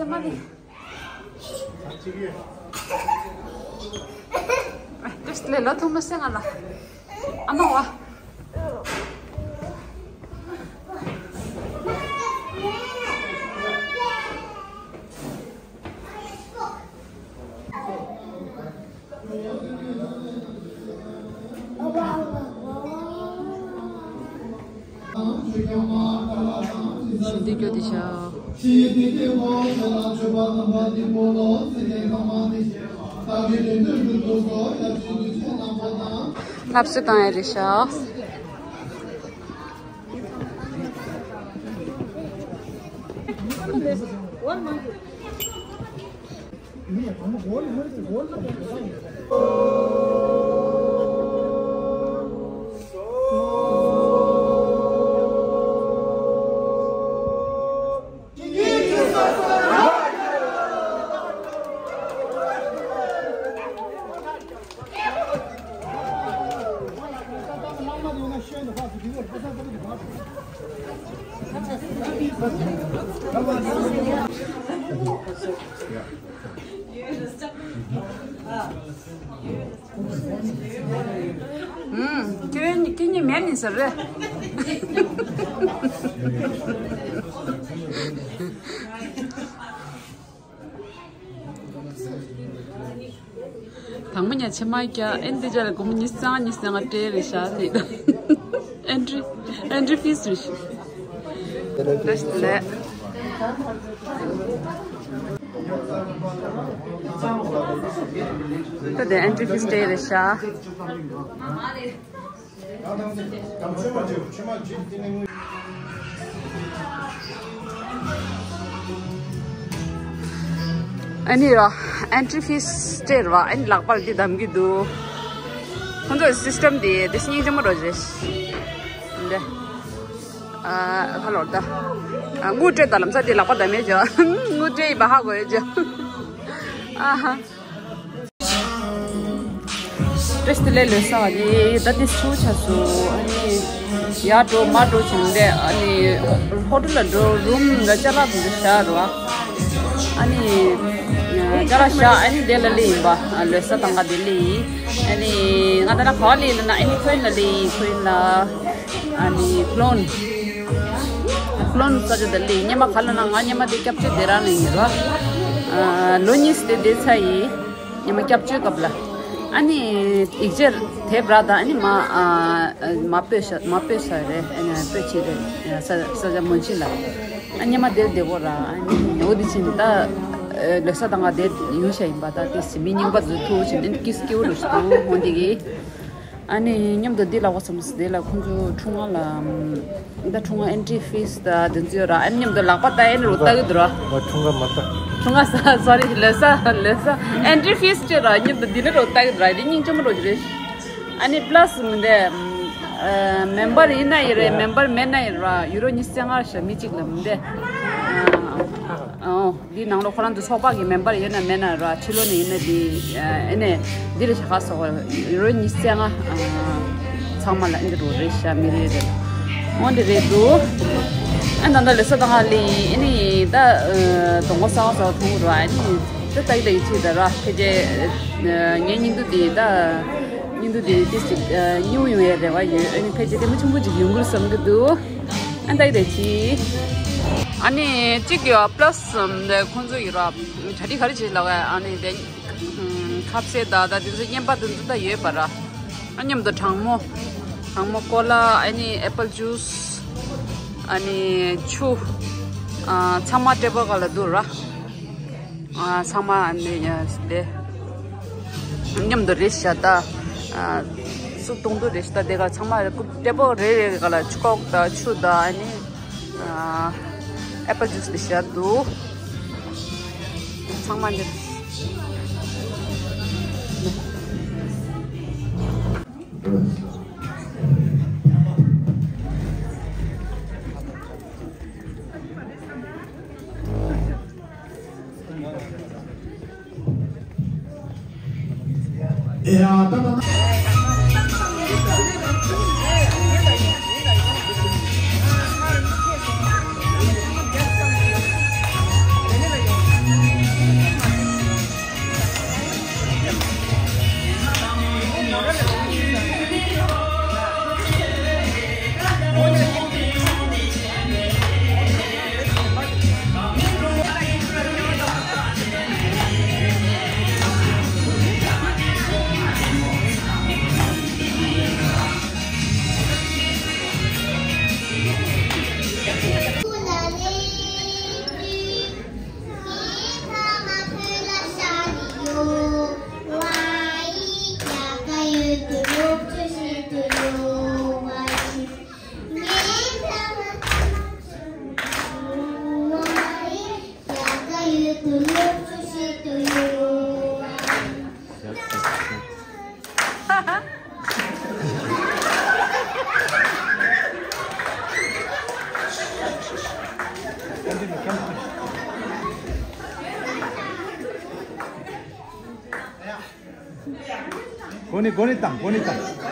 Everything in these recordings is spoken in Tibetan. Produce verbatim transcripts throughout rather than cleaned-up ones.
ཨ་མ་ལི། ཨ་ཏེ་སི་ལེ་ལོ་ཐུང་མ་སེ་ང་ལ། ཨ་མ་བ། ཞུ་འདི་སྐྱོ་དེ་ཤ། ལྷ་བསུ་བཏང་ཡ་རེད་ཤག་ཁྱེད་ཁྱེད་གཉིས་མེད་ནི་ཟེར་རེད། དང་པོ་ཉ་ཆེ་མ་རྒྱ་ཨེན་དེ་ཅག་ལ་སྒོར་མོ་ཉི་ཤུ་རྩ་ལྔ་ཉི་ཤུ་རྩ་ལྔ་སྤྲད་རེད་ཤག་དེ། ཨེན་ཊི་ཨེན་ཊི་ཕིས་རེད་ཤག་ལེ་ལེ། ད་དེ་ཨེན་ཊི་ཕིས་སྤྲད་རེད་ཤག་ཨ་ནི་ར། ཨེན་ཊི་ཕིས་སྤྲད་ར། ཨ་ནི་ལག་པར་འདི་བསྡམ་གི་འདུག་ཁོང་ཚོའི་སི་སི་ཊམ་དེ་དེ་སྙིང་རྗེ་མོ་རོ་རེད། འདི། ཨ། ཧ་ལོར་ད། ཨ། དངུལ་སྤྲད་ད་ལམ་སང་དེ་ལག་པ་བསྡམ་མེད་ཅོ། དངུལ་སྤྲད་ཡིན་པ་ཧ་གོ་ཡོད་ཅོ། ཨ་ཧ། ཏེ་སི་ལེ་ལོས་ས་བ་དེ་ད་དེ་ཆུ་ཆ་སུ་ཨ་ནི་ཡར་འགྲོ་མར་འགྲོ་བྱུང་སྟེ་ཨ་ནི་ཧོ་ཊེལ་ལ་འགྲོ་རུམ་ལ་ཅ་ལག་དེ་ཚོ་བཞག་རོ། ཨ་ནི་ཅ་ལག་བཞག་ཨ་ནི་དེ་ལ་སླེབས་ཡིན་པ་ལོས་ས་དང་ག་དེ་སླེབས་ཡིན། ཨ་ནི་ང་ད་ལ་ག་བ་སླེབས་ལ་ན་ཨ་ནི་ཁོ་ཡིན་ལ་སླེབས་ཡིན་ཁོ་ཡིན་ལ། ཨ་ནི་ཀློན། ཀློན་ས་ཆ་དེ་ལས་སྙེ་མ་ག་ལ་ན་ང་སྙེ་མ་དེ་སྐྱབས་བཅོལ་དེ་རང་ལ་ཡིན་རོ། ཨ། ལོ་གཉིས་དེ་བསྡད་ཚར་ཡིན། སྙེ་མ་སྐྱབས་བཅོལ་སྐབས་ལ། ཨ་ནི་ཡིག་ཆ་དེབ་ར་དང་ཨ་ནི་མ། ཨ། མ་སྤོས་ཤ་མ་སྤོས་ས་རེད་ཨ་ནི་སྤོས་བྱེད་རེད་ས་ས་ཆ་མོན་ཆེན་ལ། ཨ་སྙེ་མ་དེར་བསྡད་གོ་ར་ཨ་ནི་འོ་དེ་ཕྱིན་ད། ལོ་གསར་དང་ང་དེར་ཡོང་ཤ་ཡིན་པ་ད་དེ་སི་མི་རྙིང་པ་ཚོ་ཐུག་ཕྱིན་ཨ་ནི་ཀིས་ཀིའུ་རུ་ཞིག་འདུག་འོ་འདི་གི། ཨ་ནི་མཉམ་དུ་འདི་ལ་བ་སམ་སི་དེ་ལ་ཁོང་ཚོ་ཁྲུང་ང་ལ། ཨམ། ད་ཁྲུང་ང་ཨེན་ཊི་ཕིས་ད་དེ་ཚོ་ཡོད་ར་ཨ་ནི་མཉམ་དུ་ལག་པ་ད་ཨེ་ནི་རོ་ལྟ་གི་འདུག་ར། ང་ཁྲུང་ང་མ་ལྟ། ཁྲུང་ང་ས་སོ་རི་ལོས་ས་ལོས་ས་ཨེན་ཊི་ཕིས་ཅེ་ར་མཉམ་དུ་འདི་ནི་རོ་ལྟ་གི་འདུག་ར་དེ་སྙིང་རྗེ་མོ་རོ་ཅིག་རེད། ཨ་ནི་པ་ལ་སི་མི་འདི། ཨ། མེམ་བར་ཡིན་ན་ཡིན་རེད་མེམ་བར་མེད་ན་ཡིན་ར་ཡུ་རོ་ཉི་ཤུ་རྩ་ལྔ་ཞེ་མི་གཅིག་ལ་མི་འདི། ཨ། ཨོ། འདི་ནང་ལོ་ཁོ་རང་ཚོ་ཚོགས་པ་གི་མེམ་བར་ཡོད་ན་མེད་ན་ར་ཕྱི་ལོགས་ནས་ཡིན་ན་འདི་ཨ་ནས་འདི་ལ་ཞྭ་ཁ་སོགས་ཡོད་རེད་ཉི་ཤུ་རྩ་ལྔ་ཚང་མ་ལ་འདི་རུ་རེད་ཤ་མི་རེད་རེད། འོ་འདི་རེད་འདུག་ཨ་ད་ད་ལོས་ས་དང་ཧ་ལི་ཨ་ནི་ད་དོང་གོ་ས་བ་ས་བ་ཐུང་ར་ཨ་ནི་ད་ད་ཡི་ད་ཡི་ཆི་ད་ར་ཕལ་ཆེར་ངའི་སྙིང་སྡུག་འདི་ད་སྙིང་སྡུག་འདི་ཏི་ཞིག་སྙིང་ཡོང་ཡའི་རེ་བ་ཡོད་ཨ་ནི་ཕལ་ཆེར་དེ་མི་ཆུང་པོ་ཅིག་ཡོང་གི་རེད་བསམ་གི་འདུག་ཨ་ད་ཡི་ད་ཡི་ཆི། ཨ་ནི་གཅིག་ཡོད་པ་ལ་སི་འདི་ཁོང་ཚོ་ཡོད་ར་གྲ་སྒྲིག་ག་རེ་བྱེད་ལབ་ཨ་ནི་དེ་ཁ་ཟས་ད་ད་དེ་ཚོ་བརྙན་པར་དེ་ཚོ་ད་ཡོད་པ་ར་ཨ་མཉམ་དུ་གྲང་མོ་གྲང་མོ་ཀོ་ལ་ཨ་ནི་ཨེ་པལ་ཇུས་ཨ་ནི་ཆུ་ཨ་ཚང་མ་ཊེ་བལ་ག་ལ་འདུག་ར་ཨ་ཚང་མ་ཨ་ནི་དེ་མཉམ་དུ་རེད་ཤག་ད་ཨ་སུབ་བཏུང་དུ་རེད་ཤག་ད་དེ་ག་ཚང་མ་ཊེ་བལ་རེ་རེ་ག་ལ་ཆུ་ཁོག་ད་ཆུ་ད་ཨ་ནི། ཨ། ཨེ་པལ་ཇུས་དེ་བཞག་འདུག་ཚང་མ་འདིར། ཡུལ་དུ་ལོ་བཅུ་ཞིག་ཏུ་ཡོད། གོ་ནི་གོ་ནི་དང་གོ་ནི་དང་།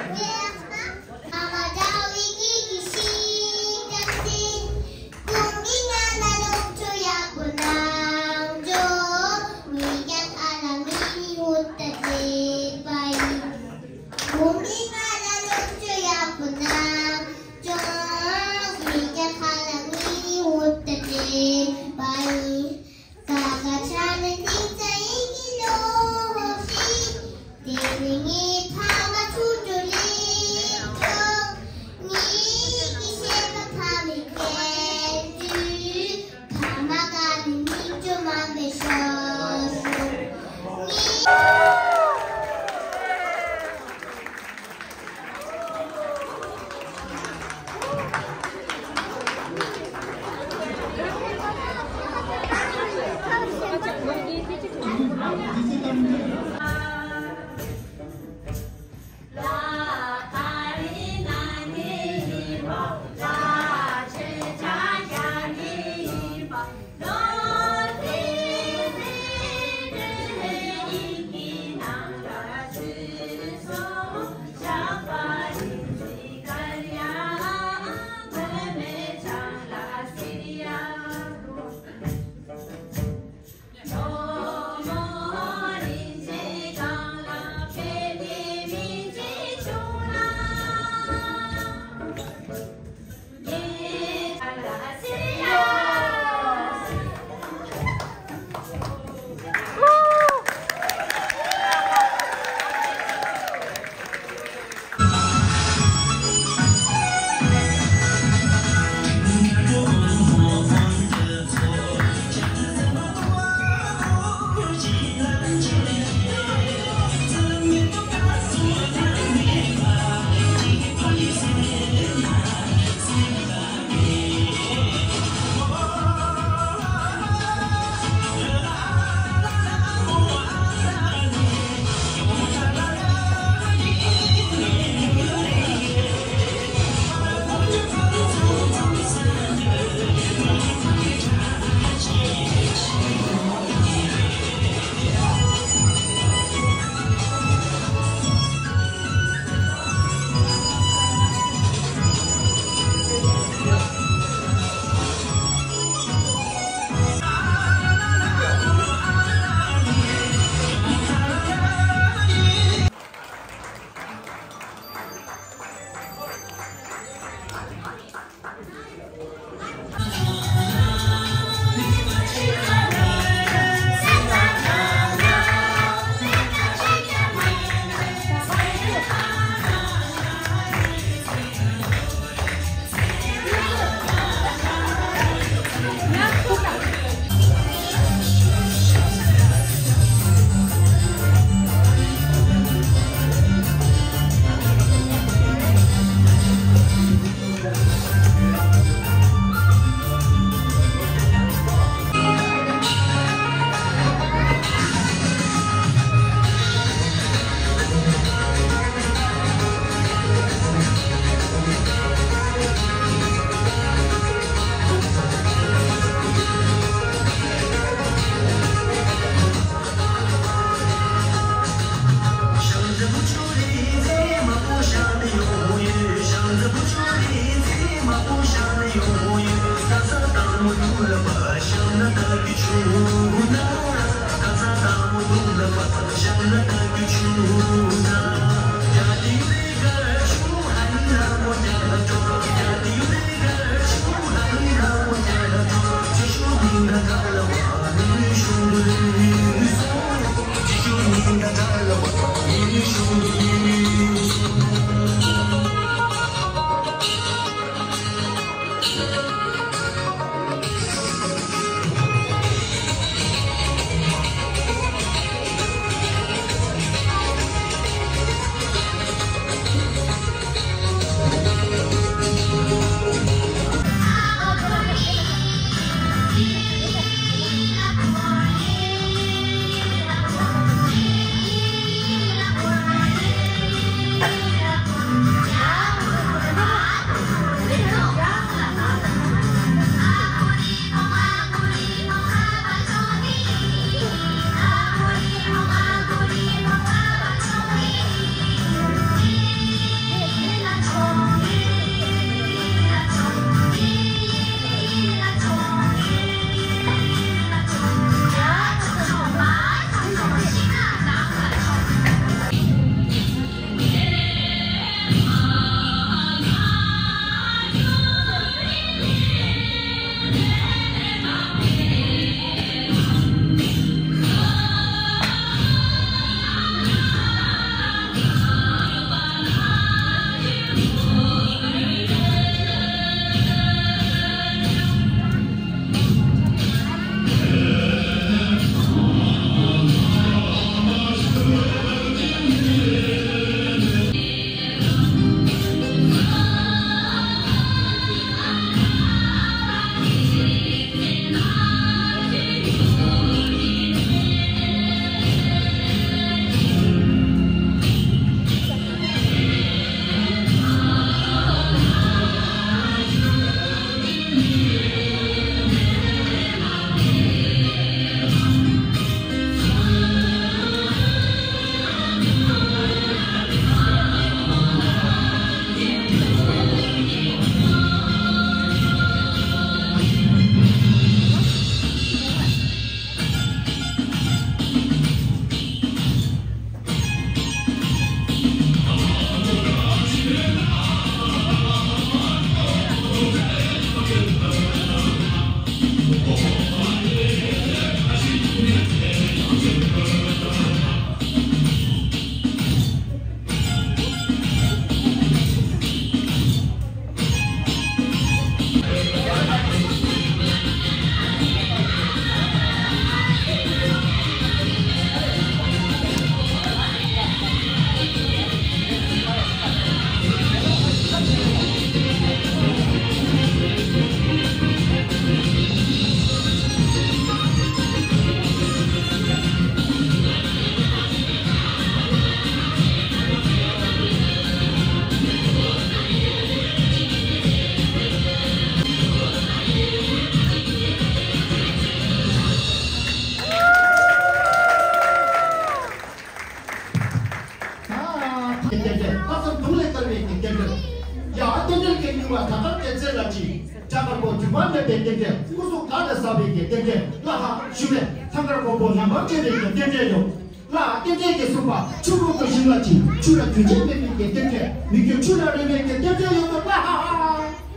བ་མེད་པའི་རྟེན་འབྲེལ། སྐུ་གཟུགས་གང་ལ་ཟགས་པའི་གི་རྟེན་འབྲེལ། ལ་ཧ་ཞུ་བས་ཐང་དཀར་གོང་པོ་ནམ་མཁར་བཀྲེས་པའི་གི་རྟེན་འབྲེལ་ཡོད། ལ་རྟེན་འབྲེལ་གྱིས་གསུངས་པ། ཆུ་བུར་དུ་ཞིང་ལ་ཕྱིན། ཆུ་ལ་རྒྱུན་ཆད་མེད་པའི་གི་རྟེན་འབྲེལ། མི་རྒྱུད་ཆུ་ལ་རོལ་བའི་གི་རྟེན་འབྲེལ་ཡོད་དོ། ལ་ཧ་ཧ་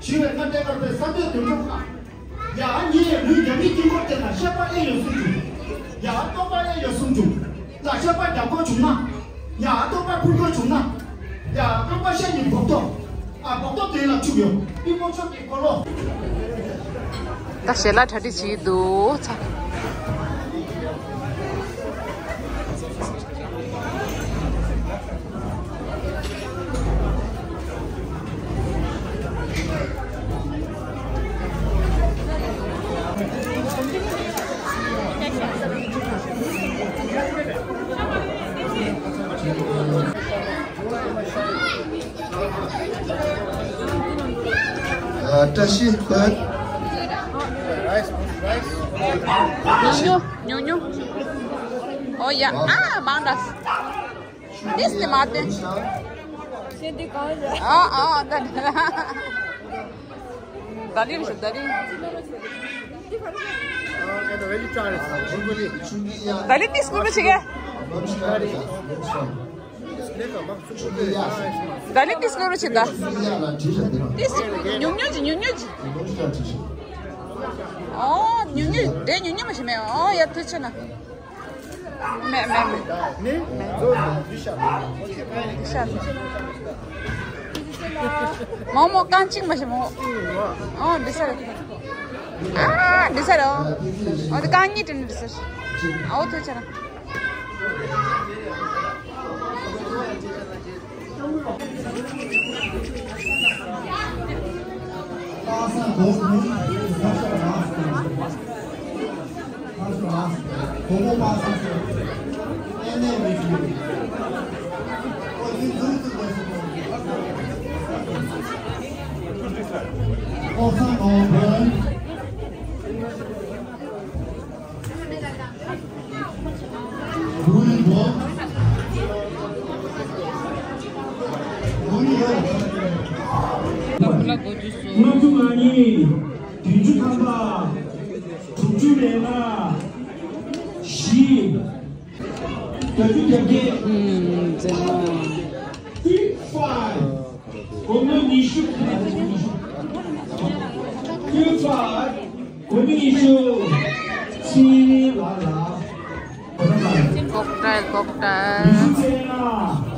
ཞུ་བས་ང་བསྟན་དཀར་པོའི་ས་མཐོའི་དོན་གྲུབ་ཁ། ཡ་ངའི་ལུས་རྒྱ་མིའི་དཀྱིལ་འཁོར་དེ་ལ་ཤེས་པ་ཨེ་ཡོད་གསུངས་བྱུང་། ཡ་རྟོགས་པ་ཨེ་ཡོད་གསུངས་བྱུང་། ལ་ཤེས་པ་རྒྱ་འཁོར་བྱུང་ན། ཡ་རྟོགས་པ་ཕུང་ཁོལ་བྱུང་ན། ཡ་རྐང་པ་ཤ་ཉིན་བོག་ཏོ། ཨ་བོག་ཏོ་དེ་ལ་བཅུག་ཡོད། པི་མོ་ཆོས་ཀྱི་འཁོར་ལོ། ད་ཞལ་ལག་གྲ་སྒྲིག་བྱེད་ཀྱི་འདུག་ཚ། བཀྲ་ཤིས་བོད། ཉུང་ཉུང་ཉུང་ཉུང་། ཨོ་ཡ། ཨ་མང་འདྲ། ཏིས་ཏི་མ་ཏི། ཨ་ཨ་ད། ད་ལི་རེད་ད་ལི། ད་ལི་ཏིས་སྐུ་རུ་ཆེ་གེ། ད་ལི་ཏིས་སྐུ་རུ་ཆེ་ད། ཏིས་ཉུང་ཉུང་ཅི་ཉུང་ཉུང་ཅི། ཨོ་ཉུང་ཉུང་དེ་ཉུང་ཉུང་མ་ཞིག་མེད། ཨོ་ཡ་ཐུགས་ཆེ་ན། མེད་མེད་མེད། ནི། ཤ། མོག་མོག་རྐང་གཅིག་མ་ཞིག་མོག་ཨོ་འདི་ས་རེད། ཨ་འདི་ས་རེད། ཨོ་འདི་རྐང་གཉིས་དྲན་འདི་ས་རེད། ཨོ་ཐུགས་ཆེ་ན། ལྔ་བཅུ་ང་གཉིས། བདུན་ཅུ་ཐམ་པ། དྲུག་ཅུ་རེ་ལྔ། བཞི། བརྒྱད་ཅུ་གྱ་བརྒྱད། ཨུམ། ཙེ་མ། Fifty-five། སྒོར་མོ་ཉི་ཤུ། Fifty-five། སྒོར་མོ་ཉི་ཤུ། ཚེ་རིང་ལགས་ལ། ལྐོག་གྲལ་ལྐོག་གྲལ། ཉི་ཤུ་རྩ་ལྔ།